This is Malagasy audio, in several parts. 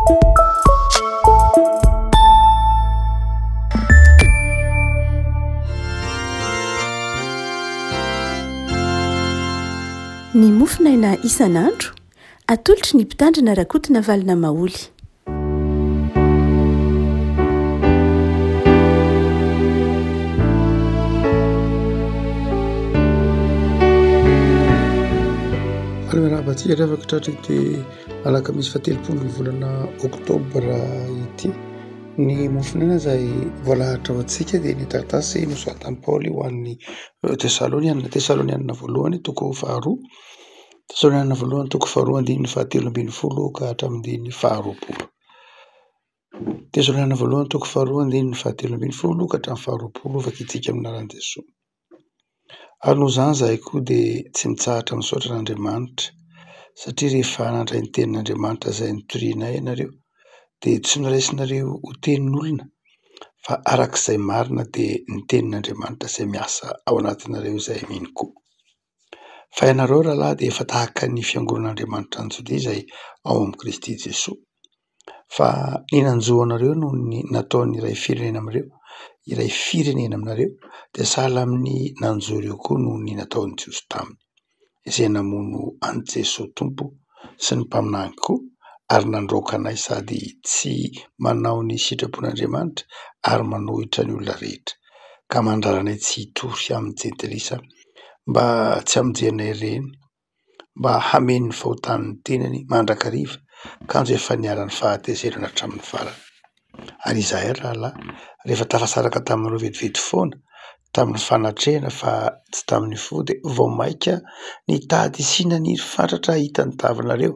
Ny mofonaina isan'andro, atolotry ny Mpitandrina Rakotonavalona Maholy. Faly miarahaba antsika ry havako tratry ity alakamisy fahatelopolo ny volana oktobra ity. Ny mofon'aina izay voalahatra ho antsika dia ny taratasy nosoratan'i Paoly ho an'ny Tesaloniana, Tesaloniana voalohany toko faharoa, Tesaloniana voalohany toko faharoa andininy fahatelo ambin'ny folo ka hatramin'ny andininy faharoapolo. Tesaloniana voalohany toko faharoa andininy fahatelo ambin'ny folo ka hatramin'ny faharoapolo vakintsika amin'ny anaran'i Jesoa. Ary noho izany izahay koa dia tsy mitsahatra misaotra an'Andriamanitra, satria rehefa nandray ny tenin'Andriamanitra izay nitorianay ianareo, dia tsy noraisinareo ho tenin'olona, fa araka izay marina dia ny tenin'Andriamanitra izay miasa ao anatinareo izay mino koa. Fa ianareo rahalahy dia efa tahaka ny fiangonan'Andriamanitra any Jodia izay ao amin'i Kristy Jesoa. Fa ny nanjo anareo noho ny nataon'ny iray firenena aminareo, iray firenena aminareo, dia sahala amin'ny nanjo ireo koa noho ny nataon'ny Jiosy taminy, izay namono an'i Jesoa Tompo sy ny mpaminany koa, ary nandroaka anay sady tsy manao ny sitrapon'Andriamanitra ary manohitra ny olona rehetra, ka mandrara anay tsy hitory amin'ny jentilisa mba tsy hamonjenay ireny. mba hameno ny fahotan'ny tenany mandrakariva, kanjo efa niharan'ny fahatezerana hatramin'ny farany. Ary izahay rahalahy, rehefa tafasaraka taminareo vetivety foana, tamin'ny fanatrehana fa tsy tamin'ny fo, dia vao mainka nitady sy naniry fatratra hahita ny tavanareo,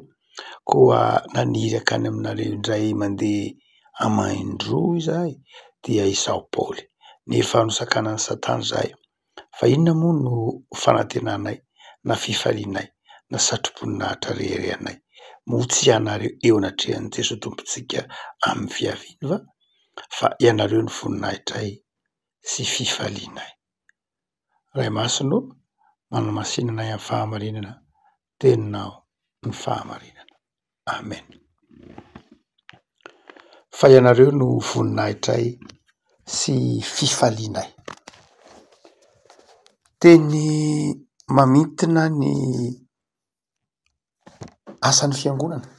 koa naniry hankany aminareo indray mandeha aman-indroa izahay, dia izaho Paoly, nefa nosakanan'i Satana izahay. Fa inona moa no fanantenanay na fifalianay na satroboninahitra reharehanay? Moa tsy ianareo eo anatrehan'i Jesoa Tompontsika amin'ny fiaviany va? Fa ianareo no voninahitray sy fifalianay. Ray Masina ô, manamasina anay amin'ny fahamarinana, Teninao ny fahamarinana. Amen. Fa ianareo no voninahitray sy fifalianay. Teny mamintina ny asan'ny fiangonana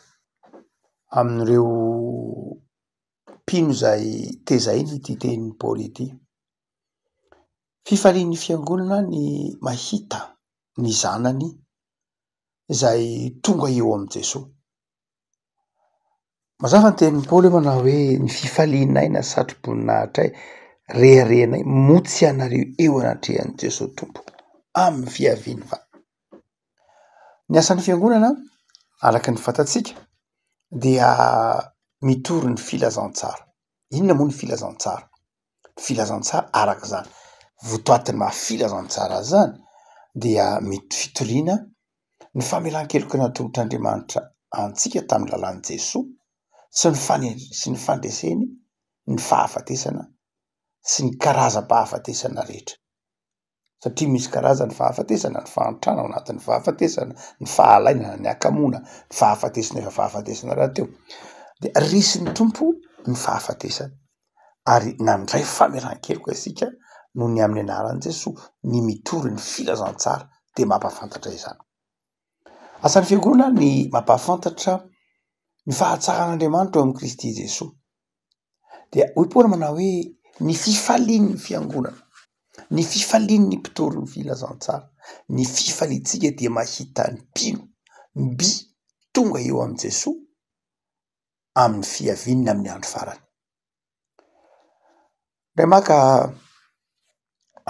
amin'ireo mpino izay tezainy ity tenin'i Paoly ity. Fifalian'ny fiangonana ny mahita ny zanany izay tonga eo amin'i Jesoa. Mazava ny tenin'i Paoly hoe manao hoe ny fifalianay na satroboninahitray, reharehanay moa tsy ianareo eo anatrehan'i Jesoa Tompo amin'ny fiaviany va? Ny asan'ny fiangonana araka ny fantatsika dia mitory ny filazantsara. Inona moa ny filazantsara? Filazantsara araka izany votoatiny maha filazantsara azy izany dia mety fitoriana ny famelan-keloka natolotr'Andriamanitra antsika tamin'ny lalàn'i Jesoa sy ny fane- sy ny fandreseny ny fahafatesana sy ny karazam-pahafatesana rehetra. Satria misy karazany ny fahafatesana, ny fahantrana ao anatin'ny fahafatesana, ny fahalainana, ny hakamoana, ny fahafatesana efa fahafatesana rahateo. Dia resin'ny Tompo ny fahafatesana ary nandray famelan-keloka isika noho ny amin'ny anaran'i Jesoa. Ny mitory ny filazantsara dia mampahafantatra izany. Asan'ny fiangonana ny mampahafantatra ny fahatsaran'Andriamanitra ao amin'i Kristy Jesoa. Dia hoy Paoly manao hoe ny fifalian'ny fiangonana, ny fifalian'ny mpitory ny filazantsara, ny fifaliantsika dia mahita ny mpino mby tonga eo amin'i Jesoa amin'ny fiaviany amin'ny andro farany. Indray maka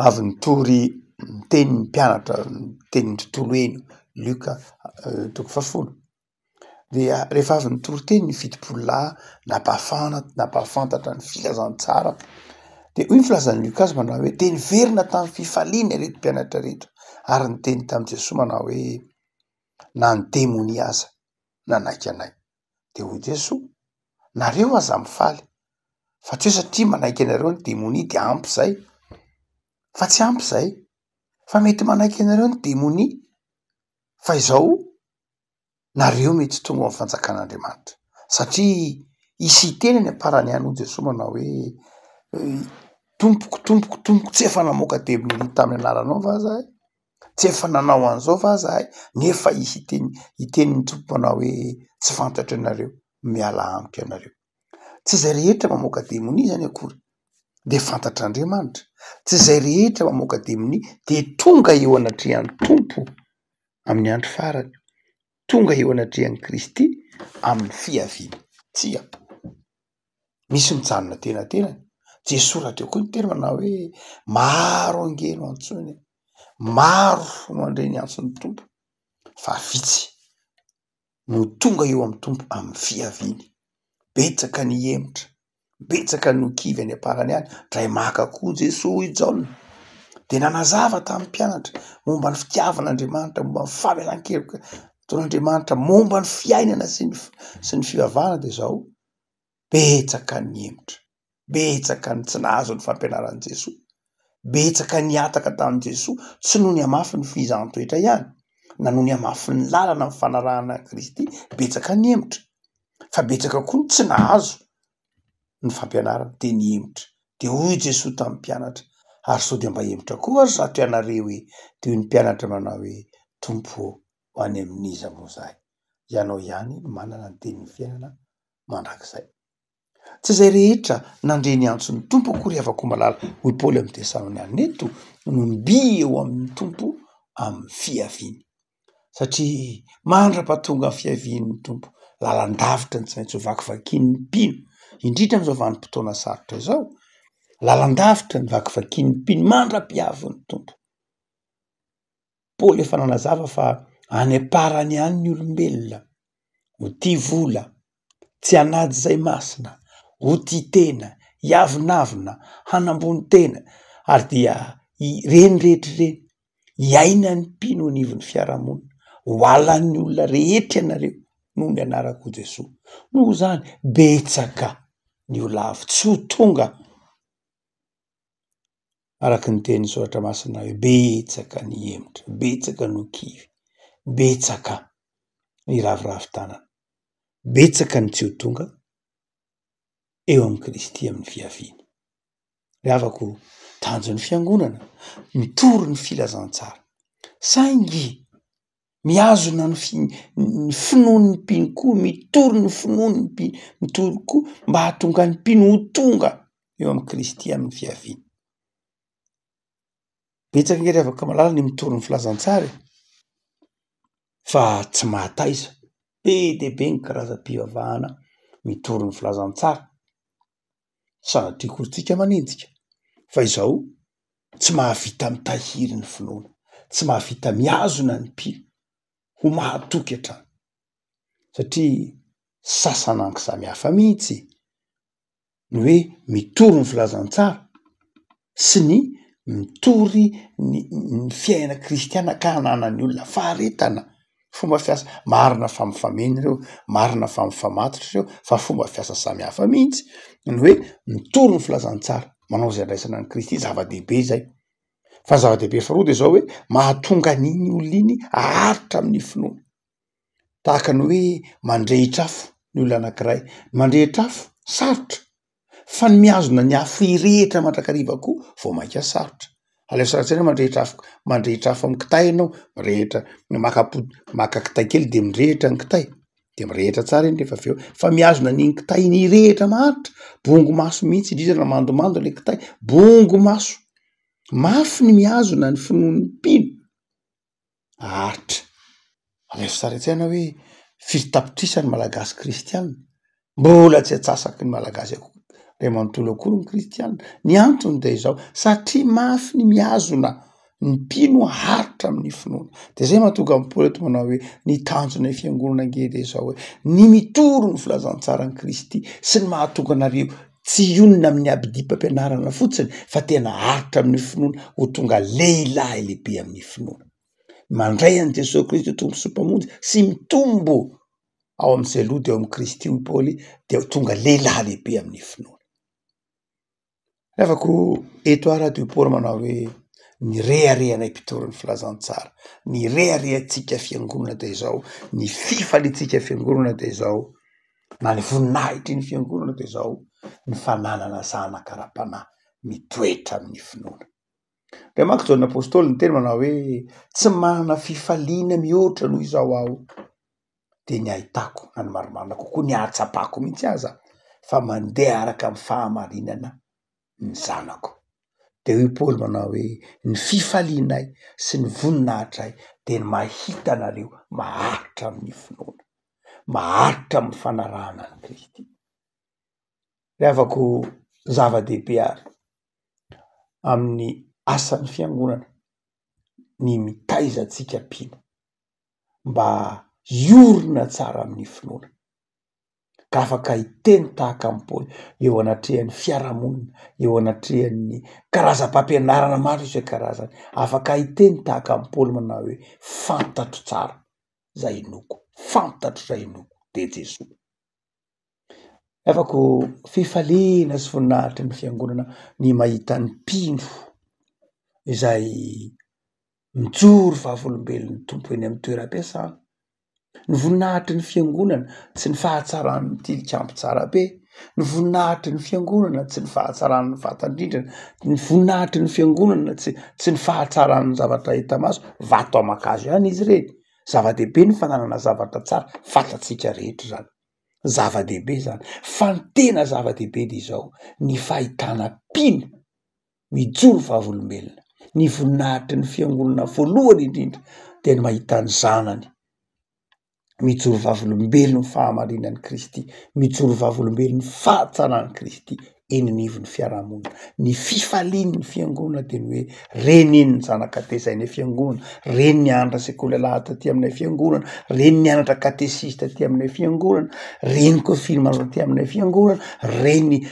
avy nitory ny tenin'ny mpianatra, ny tenin'ny tontolo eny, Lioka toko fahafolo. Dia rehefa avy nitory teny ny 70 lahy nampahafana- nampahafantatra ny filazantsara dia hoy ny filazan'i Lioka azy manao hoe dia niverina tamin'ny fifaliana ireto mpianatra ireto ary niteny tamin'i Jesoa manao hoe na ny demonia aza nanaiky anay. Dia hoy Jesoa, nareo aza mifaly fa tsy hoe satria manaiky anareo ny demonia dia ampy izay, fa tsy ampy izay fa mety manaiky anareo ny demonia fa izao nareo mety tonga ao amin'ny fanjakan'Andriamanitra satria. Hisy hiteny any am-parany any hoy Jesoa manao hoe, Tompoko, tompoko, tompoko, tsy efa namoaka demonia tamin'ny anaranao va zahay? Tsy efa nanao an'izao va zahay? Nefa hisy hiteny, hiteny ny Tompo manao hoe, tsy fantatro ianareo, miala amiko ianareo. Tsy izay rehetra mamoaka demonia izany akory dia fantatr'Andriamanitra. Tsy izay rehetra mamoaka demonia dia tonga eo anatrehan'ny Tompo amin'ny andro farany, tonga eo anatrehan'i Kristy amin'ny fiaviany. Tsia, misy mijanona antenatenany. Jesoa rahateo koa niteny manao hoe maro ange no antsoina e, maro no handre ny antson'ny Tompo fa vitsy no tonga eo amin'ny Tompo amin'ny fiaviany. Betsaka ny hihemotra, betsaka no kivy any am-parany any, ndray maka koa Jesoa hoy Jaona, de nanazava tamin'ny mpianatra momba ny fitiavan'Andriamanitra, momba ny famelan-keloka ataon'Andriamanitra, momba ny fiainana sy ny sy ny fivavahana de zao, betsaka ny nihemotra, betsaka ny tsy nahazo ny fampianaran'i Jesoa, betsaka ny nihataka tamin'i Jesoa, tsy noho ny hamafin'ny fizahan-toetra ihany, na noho ny hamafin'ny lalana amin'ny fanarahana an'i Kristy, betsaka ny nihemotra, fa betsaka koa ny tsy nahazo ny fampianarana de nihemotra. De hoy Jesoa tamin'ny mpianatra, ary sao dia mba hihemotra koa ary zato ianareo e? De hoy ny mpianatra manao hoe, Tompo ô, ho any amin'iza moa izahay? Ianao ihany no manana ny tenin'ny fiainana mandrakizay. Tsy izay rehetra nandre ny antson'ny Tompo akory havako malala, hoy Paoly amin'ny Tesalonianina eto, no mby eo amin'ny Tompo amin'ny fiaviany. Satria mandra-pahatonga ny fiavian'ny Tompo, lalan-davitra no tsy maintsy ho vakivakian'ny mpino, indrindra amin'izao vanim-potoana sarotra izao, lalan-davitra no vakivakian'ny mpino mandra-piavin'ny Tompo. Paoly efa nanazava fa any am-parany any ny olombelona ho tia vola, tsy hanaja izay masina, ho tia tena, hiavonavona, hanambony tena ary dia ireny rehetra ireny hiainan'ny mpino anivon'ny fiarahamonina, ho halan'ny olona rehetra ianareo noho ny anarako Jesoa. Noho izany betsaka ny ho lavo tsy ho tonga. Araka ny tenin'ny soratra masina hoe betsaka ny hemotra, betsaka no kivy, betsaka ny raviravy tanana, betsaka ny tsy ho tonga eo amin'i Kristy amin'ny fiaviany. Ry havako, tanjon'ny fiangonana, mitory ny filazantsara, saingy mihazona ny fi- ny finoan'ny mpino koa, mitory ny finoan'ny mpino, mitory koa mba hahatonga ny mpino ho tonga eo amin'i Kristy amin'ny fiaviany. Betsaka ange ry havako malala ny mitory ny filazantsara e, fa tsy mahataiza, be dia be ny karazam-pivavahana mitory ny filazantsara, sanatria akory tsika manenjika fa izao tsy mahavita mitahiry ny finoana, tsy mahavita mihazona ny mpino ho mahatoky hatrany satria sasanangy samy hafa mihitsy ny hoe mitory ny filazantsara sy ny mitory ny ny fiainana kristiana ka hananan'ny olona faharetana, fomba fiasa marina fa mifameno ireo, marina fa mifamatotra ireo fa fomba fiasa samy hafa mihitsy ny hoe mitory ny filazantsara, manao izay andraisana an'i Kristy, zava-dehibe izay. Fa ny zava-dehibe faharoa de zao hoe mahatonga an'iny olona iny haharitra amin'ny finoana, tahaka ny hoe mandrehitra afo ny olona anankiray, mandrehitra afo sarotra fa ny mihazona ny afo hirehitra mandrakariva koa vao mainka sarotra. Alaivo sary an-tsaina hoe mandrehitra afo, mandrehitra afo amy kitay ianao, mirehitra maka po- maka kitay kely de mirehitra ny kitay, de mirehitra tsara iny rehefa avy eo, fa mihazona an'iny kitay iny hirehitra maharitra, bongo maso mihitsy indrindra raha mandomando le kitay, bongo maso, mafy ny mihazona ny finoan'ny mpino. Aharitra. Alaivo sary an-tsaina hoe firy tapitrisa ny malagasy kristiana, mbola tsy antsasaky ny malagasy akory ray manontolo akory ny kristiana, ny antony de izao satria mafy ny mihazona ny mpino haharitra amin'ny finoana, de zay mahatonga an'i Paoly eto manao hoe ny tanjonay fiangonana ange de izao hoe ny mitory ny filazantsaran'i Kristy sy ny mahatonga anareo tsy hionona amin'ny abidim-pampianarana fotsiny fa tena haharitra amin'ny finoana ho tonga lehilahy lehibe amin'ny finoana. Mandray an'i Jesoa Kristy ho Tompo sy Mpamonjy sy mitombo ao amin'izay loha dia ao amin'i Kristy hoy Paoly dia ho tonga lehilahy lehibe amin'ny finoana. Revako eto ara de Paoly manao hoe ny reharehanay mpitory ny filazantsara, ny reharehantsika fiangonana dia izao, ny fifaliantsika fiangonana dia izao. Na ny voninahitry ny fiangonana dia izao, ny fananana zanaka ara-panahy mitoetra amin'ny finoana. Ndray manko Jaona Apostoly niteny manao hoe tsy manana fifaliana mihoatra noho izao aho, dia ny ahitako na ny marimarina kokoa ny ahatsapako mihitsy aza fa mandeha araka ny fahamarinana ny zanako. Dia hoy Paoly manao hoe ny fifalianay sy ny voninahitray dia ny mahita anareo maharitra amin'ny finoana, maharitra amin'ny fanarahana an'i Kristy. Ry havako, zava-dehibe ary amin'ny asan'ny fiangonana ny mitaiza antsika mpino mba hiorina tsara amin'ny finoana, ka afaka hiteny tahaka an'i Paoly eo anatrehan'ny fiarahamonina, eo anatrehan'ny karazam-pampianarana maro isan-karazany, afaka hiteny tahaka an'i Paoly manao hoe fantatro tsara izay inoako, fantatro izay inoako, dia Jesoa. Afako fifaliana sy voninahitry ny fiangonana ny mahita ny mpino izay mijoro vavolombelon'ny Tompo eny amin'ny toeram-piasana. Ny voninahitry ny fiangonana tsy ny fahatsaran'ny tilikambo tsara be, ny voninahitry ny fiangonana tsy ny fahatsaran'ny vatan-drindrina, ny voninahitry ny fiangonana tsy tsy ny fahatsaran'ny zavatra hita maso, vato aman-kazo ihany izy ireny. Zava-dehibe ny fananana zavatra tsara, fantatsika rehetra izany. Zava-dehibe izany. Fa ny tena zava-dehibe dia izao, ny fahitana mpino mijoro vavolombelona. Ny voninahitry ny fiangonana voalohany indrindra dia ny mahita ny zanany mijoro vavolombelon'ny fahamarinan'i Kristy, mijoro vavolombelon'ny fahatsaran'i Kristy eny anivon'ny fiarahamonina. Ny fifalian'ny fiangonana dia ny hoe reny iny ny zanaka tezainay fiangonana, reny nianatra sekoly alahady taty aminay fiangonana, reny nianatra katesizy taty aminay fiangonana, reny koa filomanao taty aminay fiangonana, reny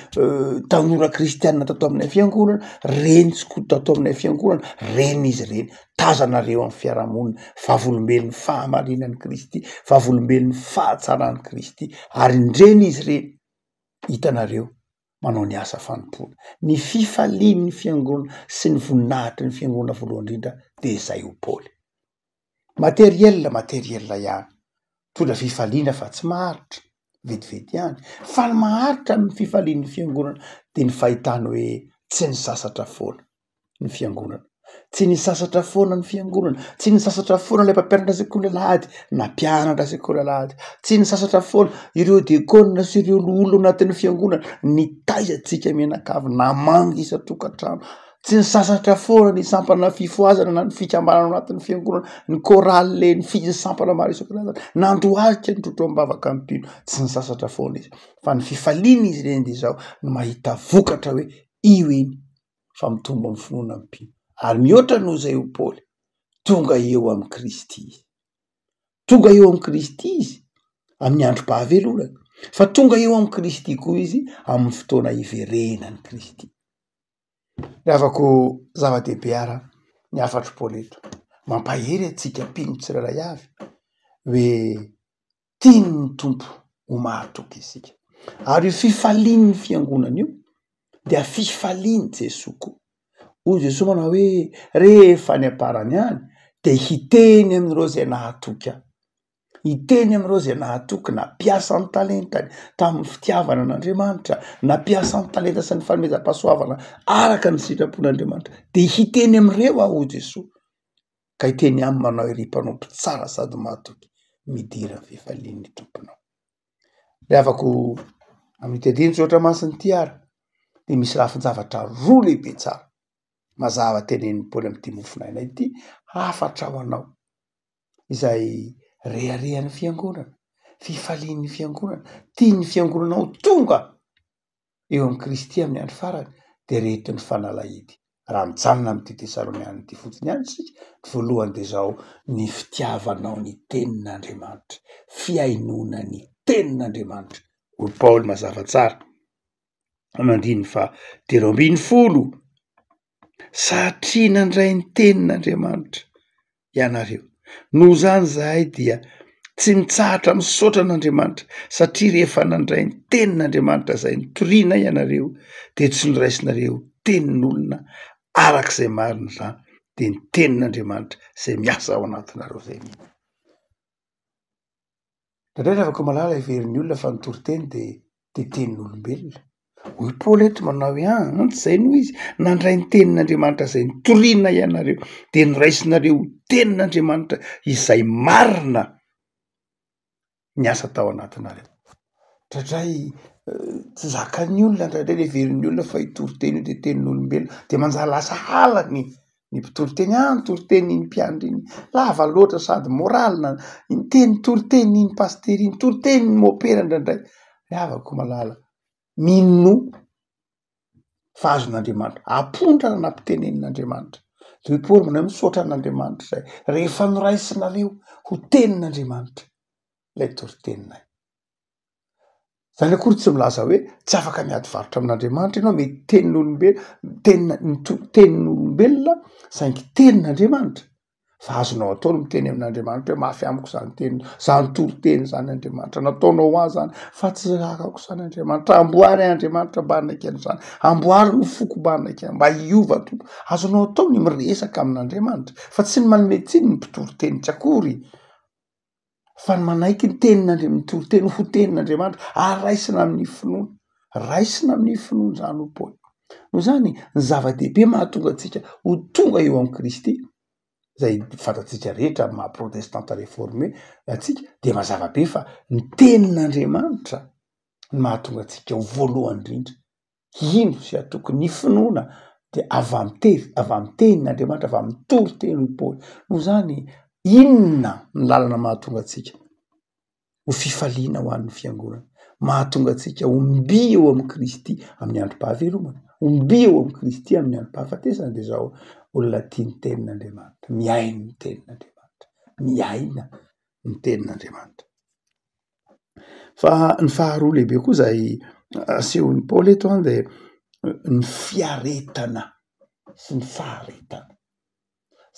tanora kristianina tato aminay fiangonana, reny skoto tato aminay fiangonana, reny izy ireny. Tazanareo amin'ny fiarahamonina, vavolombelon'ny fahamarinan'i Kristy, vavolombelon'ny fahatsaran'i Kristy, ary indreny izy ireny. Hitanareo, manao ny asa fanompoana. Ny fifalian'ny fiangonana sy ny voninahitry ny fiangonana voalohany indrindra dia izay ho Paoly. Materiel, materiel ihany. Mitondra fifaliana fa tsy maharitra, vetivety ihany. Fa ny maharitra amin'ny fifalian'ny fiangonana dia ny fahitany hoe tsy nisasatra foana. ny fiangonana. Tsy nisasatra foana ny fiangonana, tsy nisasatra foana ilay mpampianatra sekoly alahady nampianatra sekoly alahady, tsy nisasatra foana ireo diakona sy ireo loholona anatin'ny fiangonana nitaiza antsika mianakavy, namangy isan-tokantrano, tsy nisasatra foana ny sampana fifohazana na ny fikambanana ao anatin'ny fiangonana, ny chorale, ny fi- sampana maro isan-karazany, nandohalika nitrotro am-bavaka ny mpino, tsy nisasatra foana izy fa ny fifaliana izy ireny de izao no mahita vokatra hoe io iny fa mitombo amin'ny finoana ny mpino, ary mihoatra noho izay hoy Paoly, tonga eo amin'i Kristy izy. Tonga eo amin'i Kristy izy amin'ny androm-pahavelomany, fa tonga eo amin'i Kristy koa izy amin'ny fotoana hiverenan'i Kristy. Ry havako, zava-dehibe ara ny hafatr'i Paoly eto, mampahery antsika mpino tsirairay avy hoe Tian'ny Tompo ho mahatoky isika. Ary io fifalian'ny fiangonana io dia fifalian'i Jesoa koa. Hoy Jesoa manao hoe rehefa any am-parany any dia hiteny amin'ireo izay nahatoky ahy. Hiteny amin'ireo izay nahatoky, nampiasa ny talentany tamin'ny fitiavana an'Andriamanitra, nampiasa ny talenta sy ny fanomezam-pahasoavana araka ny sitrapon'Andriamanitra. Dia hiteny amin'ireo aho hoy Jesoa. Ka hiteny aminy manao ery mpanompo tsara sady mahatoky, midira ny fifalian'ny Tomponao. Ry havako, amin'ity andinin-tsoratra masina ity ary dia misy lafin-javatra roa lehibe tsara mazava tenenin'i Paoly amin'ity mofon'aina ity, hafatra ho anao izay reharehan'ny fiangonana, fifalian'ny fiangonana, tian'ny fiangonana ho tonga eo amin'i Kristy amin'ny andro farany dia reto ny fanalahidy. Raha mijanona amin'ity Tesaloniana ity fotsiny ihany isika, ny voalohany dia izao, ny fitiavanao ny tenin'Andriamanitra, fihainoana ny tenin'Andriamanitra. Hoy Paoly mazava tsara amin'ny andininy faha 13, satria nandray ny tenin'Andriamanitra ianareo. Noho izany izahay dia tsy mitsahatra misaotra an'Andriamanitra satria rehefa nandray ny tenin'Andriamanitra izay nitoriana ianareo dia tsy noraisinareo tenin'olona araka izay marina izany dia ny tenin'Andriamanitra izay miasa ao anatinareo izay mino. Indraindray ry havako malala heverin'ny olona fa ny toriteny dia dia tenin'olombelona. Hoy Paoly eto manao hoe an, tsy izay no izy, nandray ny tenin'Andriamanitra izay nitoriana ianareo, dia noraisinareo ho tenin'Andriamanitra izay marina niasa tao anatinareo. Indraindray tsy zakan'ny olona, indraindray heverin'ny olona fa io toriteny io de tenin'olombelona, de manjary lasa halany ny mpitoriteny, ah ny toritenin'iny mpiandry iny lava loatra sady morale, ny teny toritenin'iny pasitera iny, toritenin'ny mopera indraindray, ry havako malala, minoa fa azon'Andriamanitra ampondra no nampitenenin'Andriamanitra, de hoy Paoly manao hoe misaotra an'Andriamanitra izay rehefa noraisinareo ho tenin'Andriamanitra ilay toriteninay. Zany akory tsy milaza hoe tsy afaka miady varotra amin'Andriamanitra ianao, mety tenin'olombelona, tenina- ny to- tenin'olombelona saingy tenin'Andriamanitra, fa azonao atao ny miteny amin'Andriamanitra hoe mafy amiko zany teny, zany toriteny zany Andriamanitra, nataonao ho ahy zany fa tsy zakako zany Andriamanitra, amboary aho Andriamanitra mba hanaiky an'izany, amboary ny foko mba hanaiky mba hiova Tompo, azonao atao ny miresaka amin'Andriamanitra fa tsy ny manome tsiny ny mpitory teny tsy akory. Fa ny manaiky ny tenin'Andria-, ny toriteny ho tenin'Andriamanitra ary raisina amin'ny finoana, raisina amin'ny finoana izany hoy Paoly. Noho izany, ny zava-dehibe mahatonga antsika ho tonga eo amin'i Kristy, izay fantatsika rehetra amin'ny maha protestanta reforme antsika, dia mazava be fa ny tenin'Andriamanitra no mahatonga antsika ho voalohany indrindra hino sy hatoky ny finoana dia avy amin'ny teny, avy amin'ny tenin'Andriamanitra, avy amin'ny toriteny hoy Paoly. Noho izany, inona ny lalana mahatonga antsika ho fifaliana ho an'ny fiangonana, mahatonga antsika ho mby eo amin'i Kristy amin'ny androm-pahavelomana, ho mby eo amin'i Kristy amin'ny androm-pahafatesana dia izao, olona tia ny tenin'Andriamanitra, mihaino ny tenin'Andriamanitra, miaina ny tenin'Andriamanitra. Fa ny faharoa lehibe koa izay asehon'i Paoly eto an de ny fiaretana sy ny faharetana.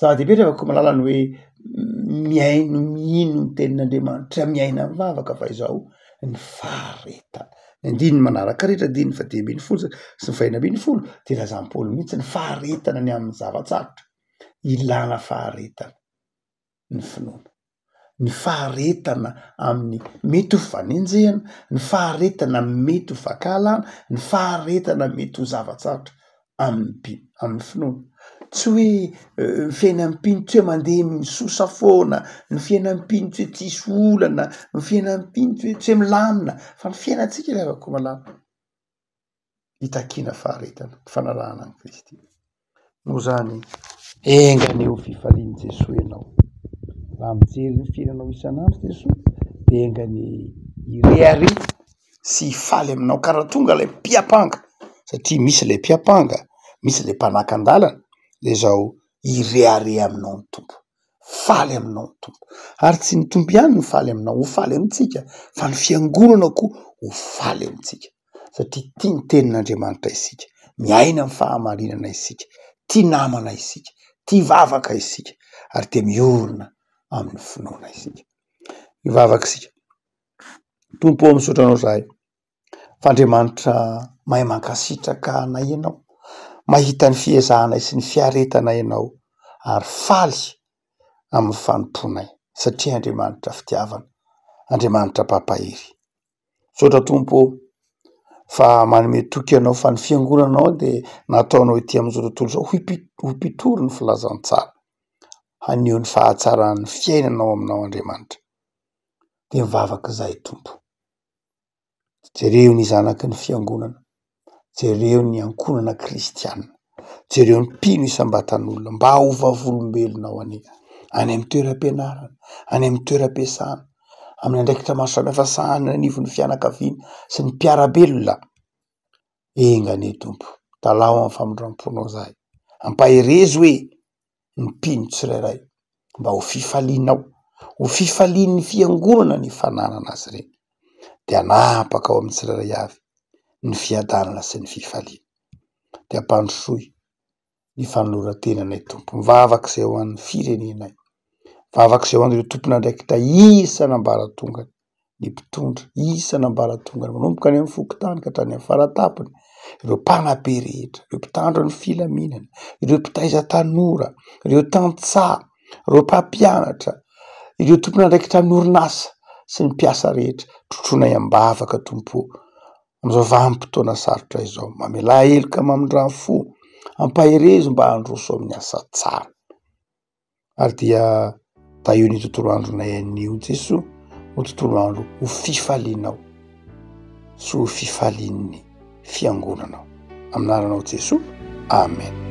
Zava-dehibe ry havako malala ny hoe mihaino, mino ny tenin'Andriamanitra, miaina mivavaka fa izao ny faharetana. Ny andininy manaraka rehetra andininy fahadimy ambin'ny folo sy ny fahenina ambin'ny folo de ilazan'i Paoly mihitsy ny faharetana ny amin'ny zava-tsarotra, ilana faharetana. ny finoana, ny faharetana amin'ny mety ho fanenjehana, ny faharetana amin'ny mety ho fankahalana, ny faharetana mety ho zava-tsarotra amin'ny mpino, amin'ny finoana. Tsy hoe ny fiainan'ny mpino tsy hoe mandeha misosa foana, ny fiainan'ny mpino tsy hoe tsisy olana, ny fiainan'ny mpino tsy hoe tsy hoe milamina, fa ny fiainantsika ry havako malala itakiana faharetana, fanarahana an'i Kristy. Noho izany, enga anie ho fifalian'i Jesoa ianao. Raha mijery ny fiainanao isan'andro Jesoa, dia enga anie hirehareha sy hifaly aminao. Ka raha tonga ilay mpiampanga, satria misy ilay mpiampanga, misy ilay mpanakan-dalana, dia izao hirehareha aminao ny Tompo. Faly aminao ny Tompo. Ary tsy ny Tompo ihany no faly aminao, ho faly amintsika, fa ny fiangonana koa ho faly amintsika. Satria tia ny tenin'Andriamanitra isika, miaina amin'ny fahamarinana isika, tia namana isika, tia vavaka isika, ary dia miorina amin'ny finoana isika. Hivavaka isika. Tompo ô, misaotra anao izahay. Fa Andriamanitra mahay mankasitraka anay Ianao, mahita ny fiezahanay sy ny fiaretanay Ianao ary faly amin'ny fanompoanay satria Andriamanitra fitiavana, Andriamanitra mpampahery. Misaotra Tompo ô fa manome toky Ianao fa ny fiangonanao dia nataonao ety amin'izao tontolo izao ho mpi- ho mpitory ny filazantsara, haneho ny fahatsaran'ny fiainana ao aminao Andriamanitra. Dia mivavaka izahay Tompo. Jereo ny zanaky ny fiangonana, jereo ny ankohonana kristiana, jereo ny mpino isam-batan'olona mba ho vavolombelonao anie any amin'ny toeram-pianarana, any amin'ny toeram-piasana, amin'ny andraikitra maro samihafa sahanina anivon'ny fianakaviana sy ny mpiara-belona. Enga anie Tompo, talaho amin'ny famindram-ponao izahay, ampaherezo e! ny mpino tsirairay mba ho fifalianao, ho fifalian'ny fiangonana ny fananana azy ireny, dia hanapaka ao amin'ny tsirairay avy ny fiadanana sy ny fifaliana. Dia ampandrosoy ny fanoloran-tenanay Tompo, mivavaka izay ho an'ny firenenay, mivavaka izay ho an'ireo tompon'andraikitra isan'ambaratongany. ny mpitondra isan'ambaratongany manomboka any amin'ny fokontany ka hatrany amin'ny faratapony, ireo mpanabe rehetra, ireo mpitandro ny filaminana, ireo mpitaiza tanora, ireo tantsaha, ireo mpampianatra, ireo tompon'andraikitra amin'ny orinasa. sy ny mpiasa rehetra, trotroinay am-bavaka Tompo o, amin'izao vanim-potoana sarotra izao, mamelà heloka mamindrà fo, ampaherezo mba handroso amin'ny asa tsara. Ary dia tahio ny tontolo andronay anio Jesoa ho tontolo andro ho fifalianao sy ho fifalian'ny fiangonanao. Amin'ny anaranao Jesoa, amen.